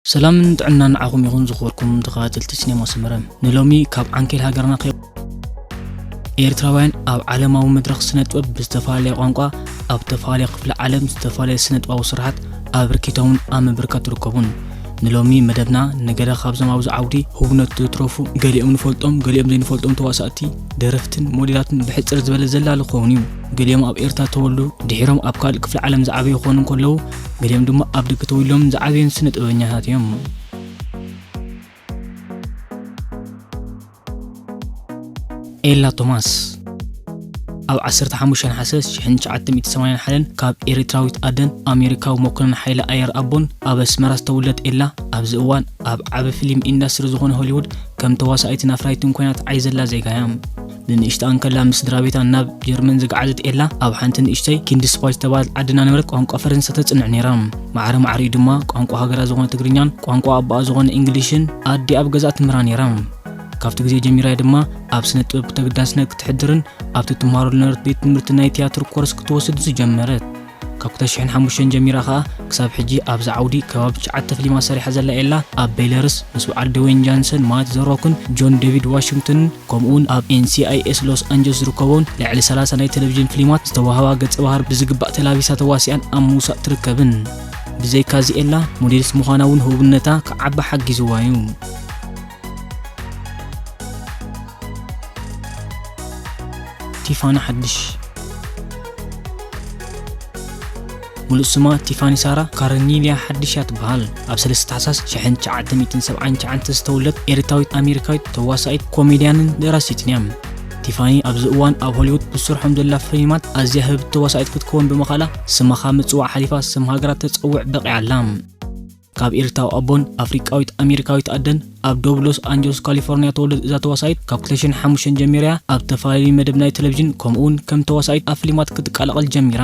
ሰላምን ጥዕናን ንዓኹም ይኹን ዝኽበርኩም ተኸታተልቲ ሲኔማ ሰመረ። ንሎሚ ካብ ዓንኬል ሃገርና ከ-፣ ኤርትራውያን ኣብ ዓለማዊ መድረኽ ስነ ጥበብ ብዝተፈላለየ ቋንቋ ኣብ ዝተፈላለየ ክፍለ ዓለም ዝተፈላለየ ስነ ጥበባዊ ስራሓት ኣበርኪቶምን ኣብ ምብርካት ይርከቡን። ንሎሚ መደብና ንገለ ካብዞም ኣብዚ ዓውዲ ህቡነት ዘትረፉ፣ ገሊኦም ንፈልጦም ገሊኦም ዘይንፈልጦም ተዋሳእቲ፣ ደረፍትን ሞዴላትን ብሕጽር ዝበለ ዘላሊ ክኸውን እዩ። ገሊኦም ኣብ ኤርትራ ተወልዱ ድሒሮም ኣብ ካልእ ክፍለ ዓለም ዝዓበዩ ክኾኑ እንከለዉ፣ ገሊኦም ድማ ኣብ ደገ ተወሊዶም ዝዓበዩን ስነ ጥበበኛታት እዮም። ኤላ ቶማስ ኣብ ዓሰርተ ሓሙሽተ ነሓሰ ሽሕን ትሽዓተ ሚእቲ ሰማንያን ሓደን ካብ ኤርትራዊት ኣደን ኣሜሪካዊ መኮነን ሓይሊ ኣየር ኣቦን ኣብ ኣስመራ ዝተወለደት ኤላ፣ ኣብዚ እዋን ኣብ ዓቢ ፊልም ኢንዳስትሪ ዝኾነ ሆሊውድ ከም ተዋሳኢትን ኣፍራይትን ኮይና ትዓይ ዘላ ዜጋ እያ። ንንእሽተኣ እንከላ ምስ ስድራ ቤታ ናብ ጀርመን ዝገዓዘት ኤላ፣ ኣብ ሓንቲ ንእሽተይ ኪንድስባች ዝተባህለት ዓዲ እናነበረት ቋንቋ ፈረንሳ ተጽንዕ ነይራ። ማዕረ ማዕሪኡ ድማ ቋንቋ ሃገራ ዝኾነ ትግርኛን ቋንቋ ኣቦኣ ዝኾነ እንግሊሽን ኣዲኣ ኣብ ገዛኣ ትምህራ ነይራ። ካብቲ ግዜ ጀሚራ ድማ ኣብ ስነ ጥበብ ተገዳስነት ክትሕድርን ኣብቲ ትመሃሮ ዝነበረት ቤት ትምህርቲ ናይ ቲያትር ኮርስ ክትወስድ ዝጀመረት። ካብ ክልተ ሽሕን ሓሙሽተን ጀሚራ ከኣ ክሳብ ሕጂ ኣብዚ ዓውዲ ከባቢ ትሽዓተ ፍሊማት ሰሪሓ ዘላ ኤላ፣ ኣብ ቤለርስ ምስ በዓል ድዌን ጃንሰን ማለት ዘ ሮክን ጆን ዴቪድ ዋሽንግተንን ከምኡውን ኣብ ኤን ሲ ኣይ ኤስ ሎስ ኣንጀለስ ዝርከቦን ልዕሊ ሰላሳ ናይ ቴሌቪዥን ፍሊማት ዝተዋህባ ገጸ ባህሪ ብዝግባእ ተላቢሳ ተዋሲኣን ኣብ ምውሳእ ትርከብን። ብዘይካዚ ኤላ ሞዴልስ ምዃና እውን ህቡብነታ ክዓቢ ሓጊዝዋ እዩ። ቲፋኒ ሓድሽ። ሙሉእ ስማ ቲፋኒ ሳራ ካርኒልያ ሓድሽ እያ ትበሃል። ኣብ ሰለስተ ታሕሳስ ሽሕን ትሽዓተ ሚእትን ሰብዓን ትሽዓን ዝተወለደት ኤርትራዊት ኣሜሪካዊት ተዋሳኢት፣ ኮሜድያንን ደራሲትን እያ። ቲፋኒ ኣብዚ እዋን ኣብ ሆሊውድ ብትሰርሖም ዘላ ፊልማት ኣዝያ ህብብቲ ተዋሳኢት ክትከውን ብምኽኣላ፣ ስማ ካብ ምጽዋዕ ሓሊፋ ስም ሃገራ ተጸውዕ በቒዓ ኣላ። ካብ ኤርትራዊ ኣቦን ኣፍሪቃዊት ኣሜሪካዊት ኣደን ኣብ ደቡብ ሎስ ኣንጀለስ ካሊፎርኒያ ተወለደት እዛ ተዋሳኢት፣ ካብ ክልተ ሽሕን ሓሙሽተን ጀሚራ ኣብ ዝተፈላለዩ መደብ ናይ ቴሌቪዥን ከምኡውን ከም ተዋሳኢት ኣብ ፊልማት ክትቀላቐል ጀሚራ።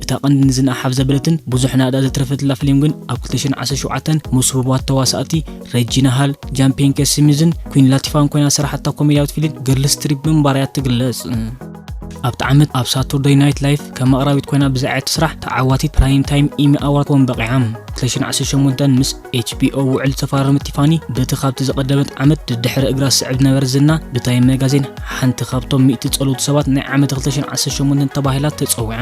እታ ቀንዲ ንዝንኣ ሓፍ ዘበለትን ብዙሕ ናእዳ ዘትረፈትላ ፊልም ግን ኣብ ክልተ ሽሕን ዓሰርተ ሸውዓተን ምስ ህቡባት ተዋሳእቲ ሬጂና ሃል፣ ጃን ፔንከ ስሚዝን ኩዊን ላቲፋን ኮይና ዝሰራሓታ ኮሜድያዊት ፊልም ገርልስ ትሪፕ ምንባራ እያ ትግለጽ። ኣብቲ ዓመት ኣብ ሳተርደይ ናይት ላይፍ ከም ኣቕራቢት ኮይና ብዝዓየት ስራሕ ተዓዋቲት ፕራይም ታይም ኢሚ ኣዋርድ ክተረክብ በቒዓ። ክልተ ሽሕን ዓሰርተ ሸሞንተን ምስ ኤች ቢ ኦ ውዕል ዝተፈራረመት ቲፋኒ፣ በቲ ካብቲ ዝቐደመት ዓመት ድድሕሪ እግራ ዝስዕብ ዝነበረ ዝና ብታይም መጋዚን ሓንቲ ካብቶም ሚእቲ ጸለውቲ ሰባት ናይ ዓመት ክልተ ሽሕን ዓሰርተ ሸሞንተን ተባሂላ ተጸዊዓ።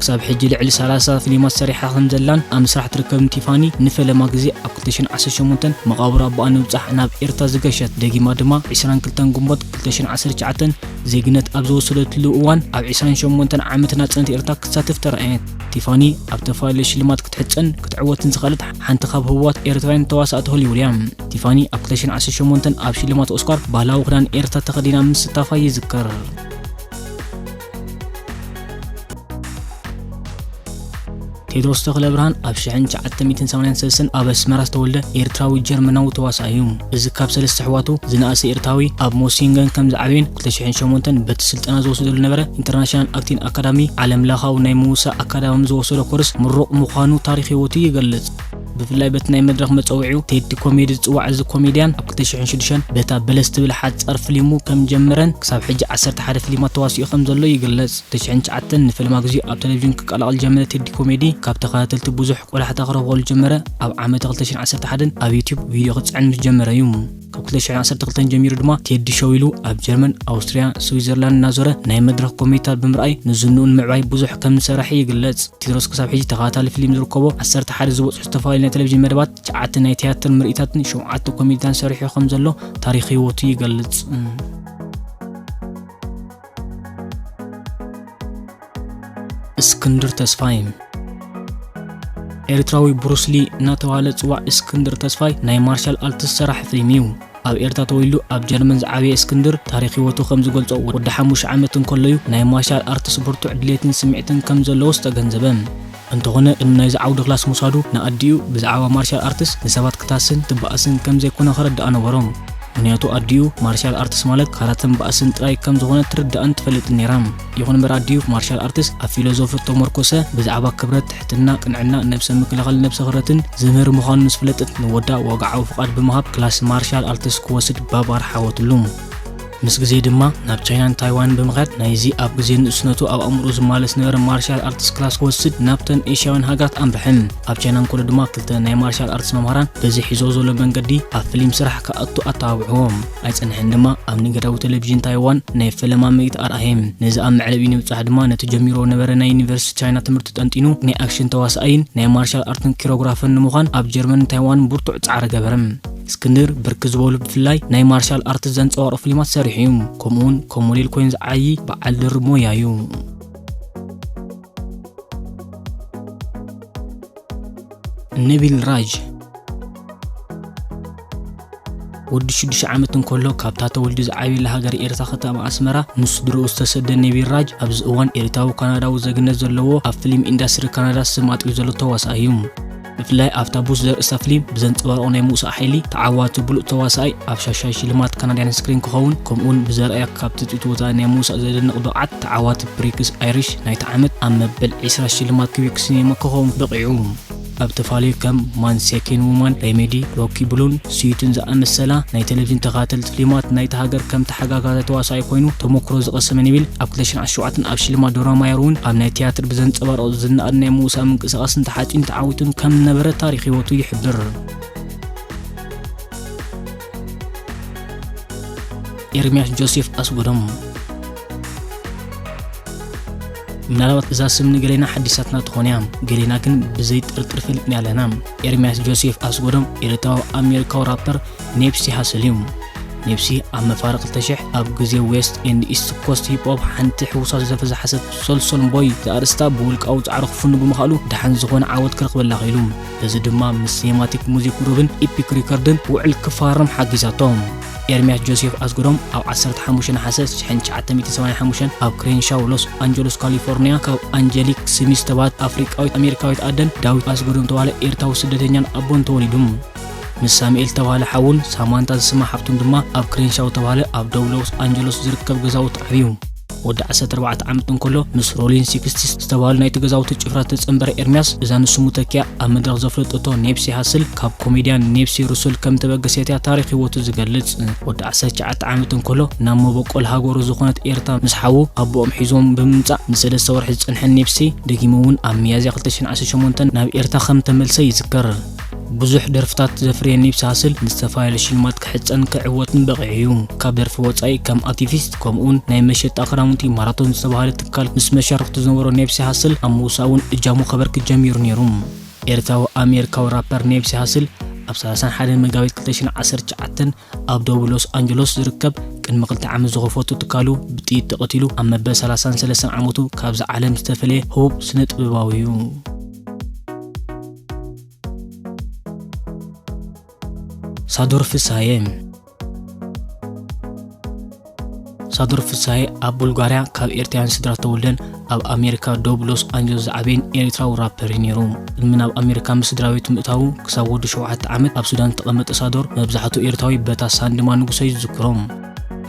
ክሳብ ሕጂ ልዕሊ ሰላሳ ፊልማት ሰሪሓ ከም ዘላን ኣብ ምስራሕ ትርከብን ቲፋኒ፣ ንፈለማ ግዜ ኣብ ክልተ ሽሕን ዓሰርተ ሸሞንተን መቓብር ኣቦኣ ንምብጻሕ ናብ ኤርትራ ዝገሸት፣ ደጊማ ድማ ዕስራን ክልተን ግንቦት ክልተ ሽሕን ዓሰርተ ትሽዓተን ዜግነት ኣብ ዝወሰደትሉ እዋን፣ ኣብ ዕስራን ሸሞንተን ዓመት ናጽነት ኤርትራ ክትሳተፍ ተራእየት። ቲፋኒ ኣብ ተፈላለየ ሽልማት ክትሕጸን ክትዕወትን ዝኸኣለት ሓንቲ ካብ ህቡባት ኤርትራውያን ተዋሳእቲ ሆሊውድ እያ። ቲፋኒ ኣብ ክልተ ሽሕን ዓሰርተ ሸሞንተን ኣብ ሽልማት ኦስካር ባህላዊ ክዳን ኤርትራ ተኸዲና ምስታፋ ይዝከር። ቴድሮስ ተኽለብርሃን ኣብ ሽሕን ትሽዓተ ሚእትን ሰማንያን ሰለስተን ኣብ ኣስመራ ዝተወልደ ኤርትራዊ ጀርመናዊ ተዋሳኣይ እዩ። እዚ ካብ ሰለስተ ኣሕዋቱ ዝነኣሰ ኤርትራዊ፣ ኣብ ሞሲንገን ከም ዝዓበየን ክልተ ሽሕን ሸሞንተን በቲ ስልጠና ዝወስደሉ ነበረ ኢንተርናሽናል ኣክቲንግ ኣካዳሚ ዓለምለኻዊ ናይ ምውሳእ ኣካዳሚ ዝወሰዶ ኮርስ ምሩቕ ምዃኑ ታሪኽ ህይወቱ ይገልጽ። ብፍላይ በቲ ናይ መድረኽ መጸውዒኡ ቴዲ ኮሜዲ ዝጽዋዕ እዚ ኮሜድያን ኣብ ክልተ ሽሕን ሽዱሽተን በታ በለስ ትብል ሓጻር ፍሊሙ ከም ጀመረን ክሳብ ሕጂ ዓሰርተ ሓደ ፍሊማት ተዋሲኡ ከም ዘሎ ይግለጽ። ክልተ ሽሕን ትሽዓተን ንፈለማ ግዜኡ ኣብ ቴሌቪዥን ክቀላቐል ጀመረ። ቴዲ ኮሜዲ ካብ ተኸታተልቲ ብዙሕ ቆላሕታ ክረኽበሉ ጀመረ። ኣብ ዓመተ ክልተ ሽሕን ዓሰርተ ሓደን ኣብ ዩትዩብ ቪድዮ ክጽዕን ምስ ጀመረ እዩ። ካብ ክልተ ሽሕን ዓሰርተ ክልተን ጀሚሩ ድማ ቴዲ ሾው ኢሉ ኣብ ጀርመን፣ ኣውስትርያ፣ ስዊዘርላንድ እናዞረ ናይ መድረኽ ኮሜዲታት ብምርኣይ ንዝንኡ ንምዕባይ ብዙሕ ከም ዝሰራሐ ይግለጽ። ቴድሮስ ክሳብ ሕጂ ተኸታታሊ ፊልም ዝርከቦ ዓሰርተ ሓደ ዝበጽሑ ዝተፈላለዩ ናይ ቴሌቪዥን መደባት፣ ትሽዓተ ናይ ቲያትር ምርኢታትን ሸውዓተ ኮሜዲታን ሰሪሑ ከም ዘሎ ታሪኽ ህይወቱ ይገልጽ። እስክንድር ተስፋይ። ኤርትራዊ ብሩስ ሊ እናተባህለ ዝጽዋዕ እስክንድር ተስፋይ ናይ ማርሻል ኣርትስ ሰራሕ ፊልም እዩ። ኣብ ኤርትራ ተወሊዱ ኣብ ጀርመን ዝዓበየ እስክንድር፣ ታሪኽ ህይወቱ ከም ዝገልጾ፣ ወዲ ሓሙሽተ ዓመት እንከሎ እዩ ናይ ማርሻል ኣርትስ ብርቱዕ ድሌትን ስምዒትን ከም ዘለዎ ዝተገንዘበ። እንተኾነ፣ ቅድሚ ናይዚ ዓውዲ ክላስ ምውሳዱ ንኣዲኡ ብዛዕባ ማርሻል ኣርትስ ንሰባት ክታስን ትበኣስን ከም ዘይኮነ ከረድኣ ነበሮ። ምኽንያቱ ኣዲኡ ማርሻል ኣርትስ ማለት ካራተን ባእስን ጥራይ ከም ዝኾነ ትርዳእን ትፈልጥን ነይራ። ይኹን እምበር ኣዲኡ ማርሻል ኣርትስ ኣብ ፊሎዞፊ እተመርኮሰ፣ ብዛዕባ ክብረት፣ ትሕትና፣ ቅንዕና፣ ነብሰ ምክልኻል፣ ነብሰ ክብረትን ዝምህር ምዃኑ ምስ ፈለጠት ንወዳ ወግዓዊ ፍቓድ ብምሃብ ክላስ ማርሻል ኣርትስ ክወስድ ባብ ኣርሓወትሉ። ምስ ግዜ ድማ ናብ ቻይናን ታይዋንን ብምኽያድ፣ ናይዚ ኣብ ግዜ ንእስነቱ ኣብ ኣእምሮኡ ዝመላለስ ዝነበረ ማርሻል ኣርትስ ክላስ ክወስድ ናብተን ኤሽያውያን ሃገራት ኣምርሐ። ኣብ ቻይና እንከሎ ድማ ክልተ ናይ ማርሻል ኣርትስ መምሃራን በዚ ሒዞ ዘሎ መንገዲ ኣብ ፊልም ስራሕ ክኣቱ ኣተባብዕዎ። ኣይጸንሐን ድማ ኣብ ንግዳዊ ቴሌቪዥን ታይዋን ናይ ፈለማ ምርኢት ኣርኣየ። ነዚ ኣብ መዕለቢ ንምብጻሕ ድማ ነቲ ጀሚሮ ነበረ ናይ ዩኒቨርሲቲ ቻይና ትምህርቲ ጠንጢኑ ናይ ኣክሽን ተዋሳኣይን ናይ ማርሻል ኣርትን ኪሮግራፈርን ንምዃን ኣብ ጀርመንን ታይዋንን ብርቱዕ ጻዕሪ ገበረ። እስክንድር ብርክት ዝበሉ ብፍላይ ናይ ማርሻል ኣርት ዘንጸባርቑ ፊልማት ሰሪሑ እዩ። ከምኡውን ከም ሞዴል ኮይኑ ዝዓዪ በዓል ድርብ ሞያ እዩ። ነቢል ራጅ ወዲ ሽዱሽተ ዓመት እንከሎ ካብታ ተወልዱ ዝዓብየላ ሃገር ኤርትራ ከተማ ኣስመራ ምስ ስድርኡ ዝተሰደ ነቢል ራጅ ኣብዚ እዋን ኤርትራዊ ካናዳዊ ዜግነት ዘለዎ ኣብ ፊልም ኢንዳስትሪ ካናዳ ስም ኣጥሪዩ ዘሎ ተዋሳኣይ እዩ። ብፍላይ ኣብታ ቡስ ዘርእስታ ፊልም ብዘንጸባርቖ ናይ ምውሳእ ሓይሊ ተዓዋቲ ብሉጽ ተዋሳኣይ ኣብ ሻሻይ ሽልማት ካናድያን ስክሪን ክኸውን ከምኡውን ብዘርኣያ ካብ ትጽቢት ወጻኢ ናይ ምውሳእ ዘደንቕ ብቕዓት ተዓዋቲ ፕሪክስ ኣይሪሽ ናይቲ ዓመት ኣብ መበል ዒስራ ሽልማት ክዊክ ሲኔማ ክኸውን በቒዑ። ኣብ ተፋልዩ ከም ማን ሴኪን ውማን፣ ሬሜዲ፣ ሮኪ ብሉን ስዊትን ዝኣመሰላ ናይ ቴሌቪዥን ተኸታተልቲ ፊልማት ናይታ ሃገር ከም ተሓጋጋዛይ ተዋሳኣይ ኮይኑ ተመክሮ ዝቐሰመ ነቢል ኣብ ክልተ ሽሕን ዓሰርተ ሸውዓተን ኣብ ሽልማት ዶራማየር እውን ኣብ ናይ ትያትር ብዘንጸባርቕ ዝነኣድ ናይ ምውሳእ ምንቅስቓስን ተሓጺን ተዓዊቱን ከም ዝነበረ ታሪኽ ህይወቱ ይሕብር። ኤርምያስ ጆሴፍ ኣስጎዶም። ምናልባት እዛ ስም ንገሌና ሓዲሳትና ትኾን እያ፣ ገሌና ግን ብዘይ ጥርጥር ፈሊጥና ኣለና። ኤርምያስ ጆሴፍ ኣስጎዶም ኤርትራዊ ኣሜሪካዊ ራፐር ኔፕሲ ሃስል እዩ። ኔፕሲ ኣብ መፋርቕ ክልተ ሽሕ ኣብ ግዜ ዌስት ኤንድ ኢስት ኮስት ሂፕ ሆፕ ሓንቲ ሕውሳት ዝደፈ ዝሓሰት ሶልሶል ቦይ ዘርእስታ ብውልቃዊ ጻዕሩ ክፍኑ ብምኽኣሉ ደሓን ዝኾነ ዓወት ክረኽበላ ኽኢሉ። በዚ ድማ ምስ ሲኔማቲክ ሙዚክ ግሩፕን ኢፒክ ሪከርድን ውዕል ክፋረም ሓጊዛቶ። ኤርምያስ ጆሴፍ ኣስጎዶም ኣብ ዓሰርተ ሓሙሽተ ነሓሰ ሽሕን ትሽዓተ ሚእትን ሰማንያን ሓሙሽተን ኣብ ክሬንሻው ሎስ ኣንጀሎስ ካሊፎርኒያ ካብ ኣንጀሊክ ስሚዝ ዝተባህለት ኣፍሪቃዊት ኣሜሪካዊት ኣደን ዳዊት ኣስጎዶም ዝተባህለ ኤርትራዊ ስደተኛን ኣቦን ተወሊዱ። ምስ ሳሙኤል ዝተባህለ ሓውን ሳማንታ ዝስማ ሓብቱን ድማ ኣብ ክሬንሻው ዝተባህለ ኣብ ደቡብ ሎስ ኣንጀሎስ ዝርከብ ገዛውቲ ዓብዩ። ወዲ ዓሰርተ ኣርባዕተ ዓመት እንከሎ ምስ ሮሊን ሲክስቲስ ዝተባህሉ ናይቲ ገዛውቲ ጭፍራ ዝተጸንበረ ኤርምያስ፣ እዛ ንስሙ ተኪኣ ኣብ መድረኽ ዘፍለጠቶ ኔፕሲ ሃስል ካብ ኮሜድያን ኔፕሲ ሩስል ከም ተበገሰት እያ ታሪኽ ህይወቱ ዝገልጽ። ወዲ ዓሰርተ ትሽዓተ ዓመት እንከሎ ናብ መበቆል ሃገሩ ዝኾነት ኤርትራ ምስ ሓዉ ኣቦኦም ሒዞም ብምምጻእ ንሰለስተ ወርሒ ዝጸንሐ ኔፕሲ ደጊሙ እውን ኣብ ሚያዝያ ክልተ ሽሕን ዓሰርተ ሸሞንተን ናብ ኤርትራ ከም ተመልሰ ይዝከር። ብዙሕ ደርፍታት ዘፍረየ ኔፕሲ ሃስል ንዝተፈላለዩ ሽልማት ክሕጸን ክዕወትን በቒዑ እዩ። ካብ ደርፊ ወጻኢ ከም ኣክቲቪስት ከምኡውን ናይ መሸጣ ክዳውንቲ ማራቶን ዝተባህለ ትካል ምስ መሻርክቱ ዝነበሮ ኔፕሲ ሃስል ኣብ ምውሳእ እውን እጃሙ ከበርክት ጀሚሩ ነይሩ። ኤርትራዊ ኣሜሪካዊ ራፐር ኔፕሲ ሃስል ኣብ ሰላሳን ሓደን መጋቢት ክልተ ሽሕን ዓሰርተ ትሽዓተን ኣብ ደቡብ ሎስ ኣንጀሎስ ዝርከብ ቅድሚ ክልተ ዓመት ዝኸፈቶ ትካሉ ብጥይት ተቐቲሉ ኣብ መበል ሰላሳን ሰለስተን ዓመቱ ካብዛ ዓለም ዝተፈለየ ህቡብ ስነ ጥበባዊ እዩ። ሳዶር ፍስሃየ። ሳዶር ፍስሃየ ኣብ ቡልጋርያ ካብ ኤርትራውያን ስድራ ተወልደን ኣብ ኣሜሪካ ዶብ ሎስ ኣንጀለስ ዝዓበየን ኤርትራዊ ራፐር እዩ ነይሩ። ቅድሚ ናብ ኣሜሪካ ምስ ስድራ ቤቱ ምእታዉ ክሳብ ወዲ ሸውዓተ ዓመት ኣብ ሱዳን ዝተቐመጠ ሳዶር መብዛሕትኡ ኤርትራዊ በታ ሳንድማን ንጉሰ እዩ ዝዝክሮ።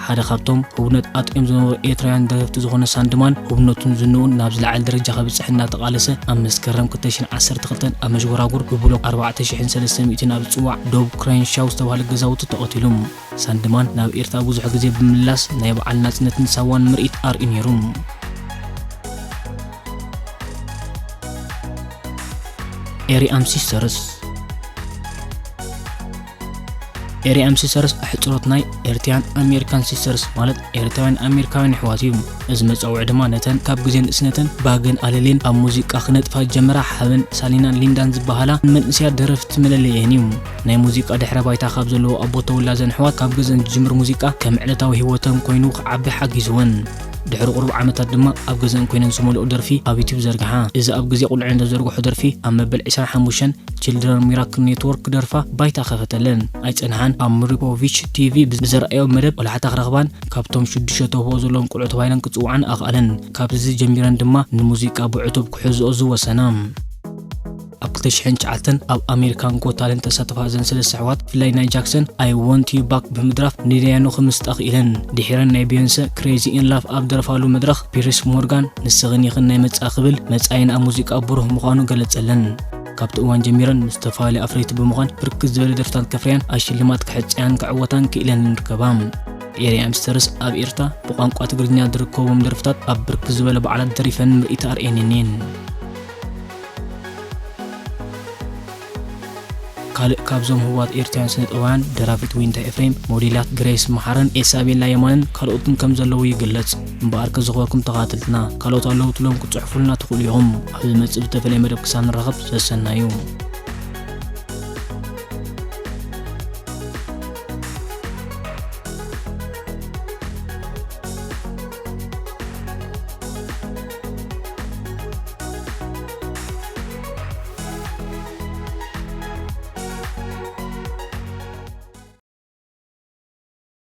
ሓደ ካብቶም ህቡብነት ኣጥዕዮም ዝነበሩ ኤርትራውያን ደረፍቲ ዝኾነ ሳንድማን ህቡብነቱን ዝንኡን ናብ ዝለዓለ ደረጃ ከብጽሕ እናተቓለሰ ኣብ መስከረም ክልተ ሽሕን ዓሰርተ ክልተን ኣብ መሽጎራጉር ብብሎክ ኣርባዕተ ሽሕን ሰለስተ ሚእትን ኣብ ዝጽዋዕ ዶብ ክሬንሻው ዝተባህለ ገዛውቲ ተቐቲሉ። ሳንድማን ናብ ኤርትራ ብዙሕ ግዜ ብምምላስ ናይ በዓል ናጽነትን ሳዋን ምርኢት ኣርእዩ ነይሩ። ኤሪ ኣም ሲስተርስ። ኤሪ ኣም ሲስተርስ ኣሕጽሮት ናይ ኤርትያን ኣሜሪካን ሲስተርስ ማለት ኤርትራውያን ኣሜሪካውያን ኣሕዋት እዩ። እዚ መጸውዒ ድማ ነተን ካብ ግዜ ንእስነተን ባግን ኣለሌን ኣብ ሙዚቃ ክነጥፋ ዝጀመራ ሓበን ሳሊናን ሊንዳን ዝበሃላ መንእሰያት ደረፍቲ መለለይኤን እዩ። ናይ ሙዚቃ ድሕረ ባይታ ካብ ዘለዎ ኣቦ ተወላዘን ኣሕዋት ካብ ገዝአን ዝጅምር ሙዚቃ ከም ዕለታዊ ህይወተን ኮይኑ ክዓቢ ሓጊዝወን። ድሕሪ ቁሩብ ዓመታት ድማ ኣብ ገዝአን ኮይነን ዝመልኦ ደርፊ ኣብ ዩቲዩብ ዘርግሓ። እዚ ኣብ ግዜ ቁልዕአን ዘዘርግሖ ደርፊ ኣብ መበል ዕስራን ሓሙሽተን ችልድረን ሚራክል ኔትወርክ ክደርፋ ባይታ ከፈተለን። ኣይጸንሓን፣ ኣብ ምሪፖቪች ቲቪ ብዘርኣዮ መደብ ቆላሕታ ክረኽባን ካብቶም ሽዱሽተ ተውህቦ ዘለዎም ቆልዑ ተባሂለን ክጽውዓን ኣኽኣለን። ካብዚ ጀሚረን ድማ ንሙዚቃ ብዕቱብ ክሕዝኦ ዝወሰና። ኣብ ክልተ ሽሕን ትሽዓተን ኣብ ኣሜሪካን ጎት ታለንት ተሳተፋ እዘን ሰለስተ ኣሕዋት ብፍላይ ናይ ጃክሰን ኣይ ወንት ዩ ባክ ብምድራፍ ንደያኑ ክምስጣ ክኢለን። ድሒረን ናይ ቢዮንሰ ክሬዚ ኢን ላቭ ኣብ ደረፋሉ መድረኽ ፒርስ ሞርጋን ንስኽን ኢኽን ናይ መጻኢ ክብል መጻኢን ኣብ ሙዚቃ ብሩህ ምዃኑ ገለጸለን። ካብቲ እዋን ጀሚረን ምስ ዝተፈላለዩ ኣፍረይቲ ብምዃን ብርክት ዝበለ ደርፍታት ከፍርያን ኣብ ሽልማት ክሕጸያን ክዕወታን ክኢለን ይርከባ። ኤሪ ኣምስተርስ ኣብ ኤርትራ ብቋንቋ ትግርኛ ዝርከቦም ደርፍታት ኣብ ብርክት ዝበለ በዓላት ደሪፈን ምርኢት ኣርእየን እየን። ካልእ ካብዞም ህቡባት ኤርትራውያን ስነ ጥበባውያን ደራፊት ዊንታ ኤፍሬም፣ ሞዴላት ግሬስ መሓረን ኤሳቤላ የማንን ካልኦትን ከም ዘለዉ ይግለጽ። እምበኣር ከዝኸርኩም ተኻተልትና ካልኦት ኣለዉ ትሎም ክትጽሕፉልና ትኽእሉ ኢኹም። ኣብ ዝመጽእ ብተፈለየ መደብ ክሳብ ንራኸብ ሰሰናዩ።